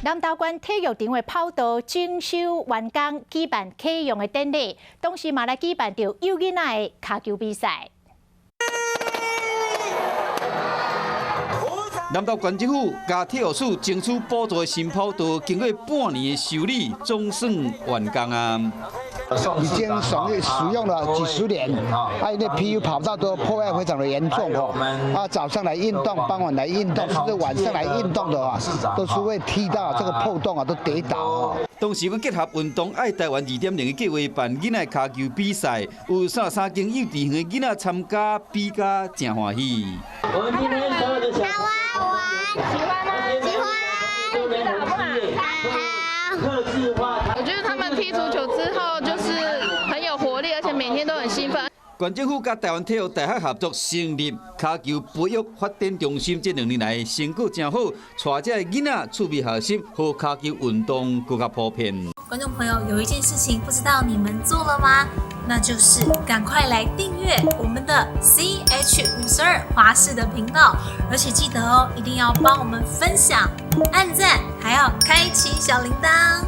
南投縣體育場的跑道整修完工，舉辦啟用的典禮，同時嘛來舉辦著幼囡仔的跤球比賽。南投縣政府佮體育署爭取補助的新跑道，經過半年的修理，總算完工啊！已經使用了幾十年，啊，那 PU 跑道都破壞非常的嚴重哦。啊，早上來運動，傍晚來運動，甚至晚上來運動的話，都是會踢到這個破洞啊，都跌倒哦。同時，閣結合運動愛台灣2.0的計劃，辦囡仔跤球比賽，有33間幼稚園的囡仔參加，比甲誠歡喜。好玩，喜歡嗎？喜歡。覺得好不好？好。我覺得他們踢足球之後，就是很有活力，而且每天都很興奮。縣政府佮台灣體育大學合作成立跤球培育發展中心，這兩年來成果誠好，帶這个囡仔趣味學習予跤球運動閣較普遍。觀眾朋友，有一件事情不知道你們做了嗎？那就是趕快來訂閱我們的 CH52華視的頻道，而且記得哦，一定要幫我們分享、按讚，還要開啟小鈴鐺。